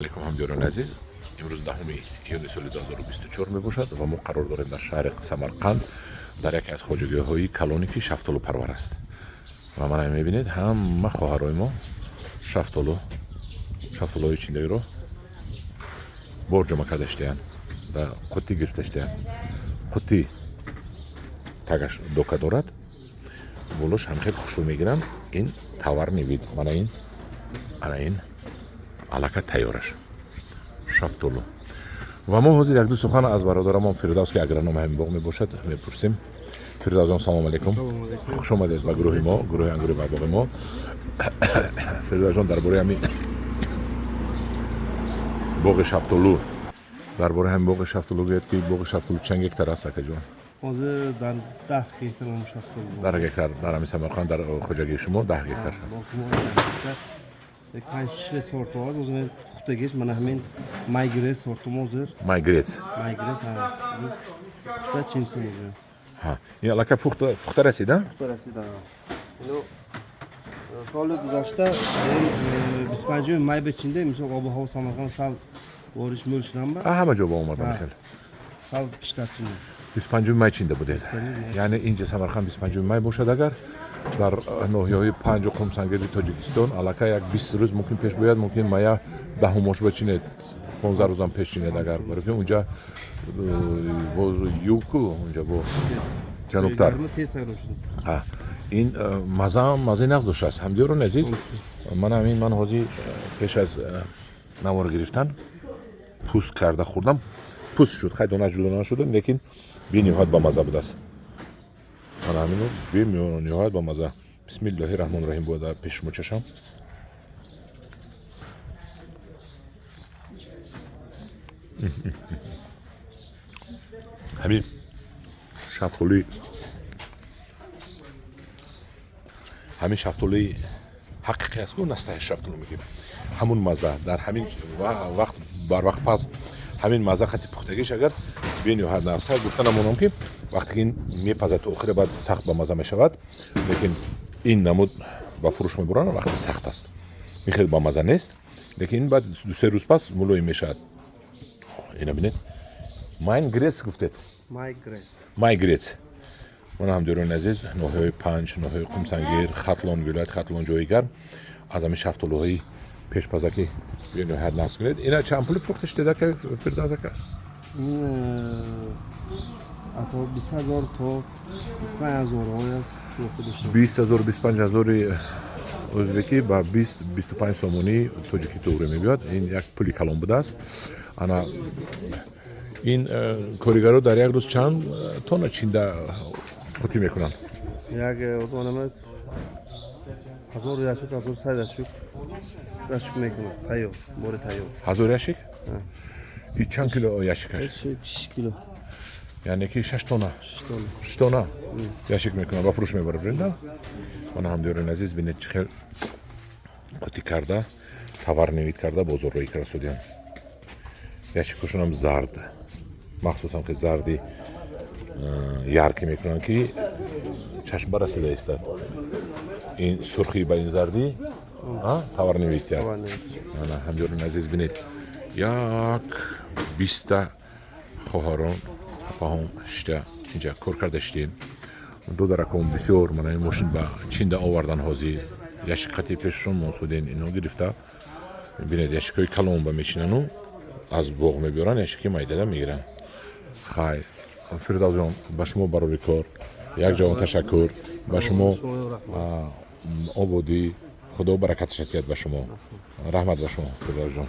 Алейкум, ҳамдиёрони азиз. Имрӯз 10 июни соли 2024 мебошад ва мо қарор дорем дар шаҳри Самарқанд, дар яке аз хоҷагиҳои калоне, ки шафтолупарвар аст. Ва мана мебинед, ҳама хоҳарои мо шафтолуҳои чиндагиро бор ҷома карда шидаянд, дар қуттӣ гирифта шидаянд. Қуттӣ тагаш дока дорад, болош ҳам хел хушрӯ мегиранд. Ин товарный вид, мана ин, ана ин аллака тайёраш шафтолу. Ва мо ҳозир якду сухан аз бародарамон Фирдавс, ки агроном ҳамин боғ мебошад, мепурсем. Фирдавсҷон, салом алейкум, хуш омадед ба гурӯҳи мо, гурӯҳи ангури ба боғи мо. Фирдавсҷон, дар бораи ҳамин боғи шафтолу, дар бораи ҳамин боғи шафтолу гӯяд, ки боғи шафтолу чанд гектар аст, акаҷон? Ҳозир дар 10 гектар мо шафтолу. 10 гектар дар ҳамин Самарқанд, дар хоҷагии шумо 10 гектар? Панҷ сорто аст ҳозир пухтагиш. Мана ҳамин Майгрес сорту мо ҳозир. Майгрец. Майгрес пухта чинсин ҳозир. Ҳа, ин аллака пухта расид, а? Пухта расид. Ино соли гузашта 25 май бечинде. Мисол, обу ҳаво Самарқанд сал бориш мӯл шудан ба Ҳама ҷо ба омадан хел. Сал пиштар чинде. 25 май чинда будед, яъне инҷа Самарқанд 25 май бошад, агар дар ноҳияҳои Панҷу Қумсангири Тоҷикистон аллакай як 20 рӯз мумкин пеш бояд, мумкин мая даҳумош бачинед, 15 рӯзам пеш чинед агар, барои ки унҷа боз югу, унҷа бо ҷанубтар. Ин мазаам мазаи нағз доштааст. Ҳамдиёрони азиз, ман ҳамин, ман ҳозир пеш аз навор гирифтан пӯст карда хӯрдам. Пӯст шуд, хай, дона ҷудо нашуда, лекин бениҳоят ба мазза будааст. Мана ҳамину бениҳоят ба мазза. Бисмиллоҳи раҳмони раҳим, бояд дар пеши шумо чашам. Ҳамин шафтолуи, ҳамин шафтолуи ҳақиқӣ аст ку, настаи шафтолу мегӯем, ҳамун мазза дар ҳамин вақт барвақт паз, ҳамин мазза хати пухтагиш агар бениҳоят нағз. Хай, гуфта намонам, ки вақте ки ин мепазад, то охира баъд сахт ба мазза мешавад, лекин ин намуд ба фурӯш мебуранд, вақте сахт аст, ин хеле ба мазза нест, лекин ин баъд 2-се рӯз пас мулоим мешавад. Ина бинед, Майн Грец гуфтед? Май Грец. Мана, ҳамдиёрони азиз, ноҳияҳои Панҷ, ноҳияи Қумсангир, Хатлон, вилояти Хатлон, ҷои гарм, аз ҳамин шафтолуҳои пешпазакӣ бениҳоят нағз кунед. Ина чанд пули фурӯхта шудед, ака Фирдавс ака? То 20 000 то 25 000 аст фурӯхта доштем. 20 000, 25 ҳазори ӯзбекӣ ба 20, 25 сомонӣ тоҷикӣ туғрӣ мебиёд. Ин як пули калон будааст. Ана ин коригаро дар як рӯз чанд тонна чинда қутӣ мекунанд? Як одамама 1000 ящик, 1100 ящик мекунад, тайёр, бори тайёр. 1000 ящик? И чанд кило ящикаш? 6 кило. Яъне ки 6 тонна? 6 тонна ящик мекунад, ба фурӯш мебарад да. Мана, ҳамдиёрони азиз, бинед, чӣ хел қутӣ карда, товарный вид карда, бозорроӣ карда судиянд. Ящикошонам зард, махсусан ки зарди яркий мекунанд, ки чашм барасида истад. Ин сурхӣ ба ин зардӣ товарный вид. Ана, ҳамдиёрони азиз, бинед, як 20-та хоҳарон, апаҳом шишта инҷа кор карда шидем. Додараком бисёр. Мана ин мошин ба чинда овардан, ҳозир ящик қати пешашон монсуден, ино гирифта. Бинед, ящикҳои калон ба мечинану аз боғ мебиёранд, ящики майдада мегиранд. Хай, Фирдавсҷон, ба шумо барори кор, як ҷавон ташаккур ба шумо, ободӣ, Худо баракаташа диҳад ба шумо. Раҳмат ба шумо, Фирдавсҷон.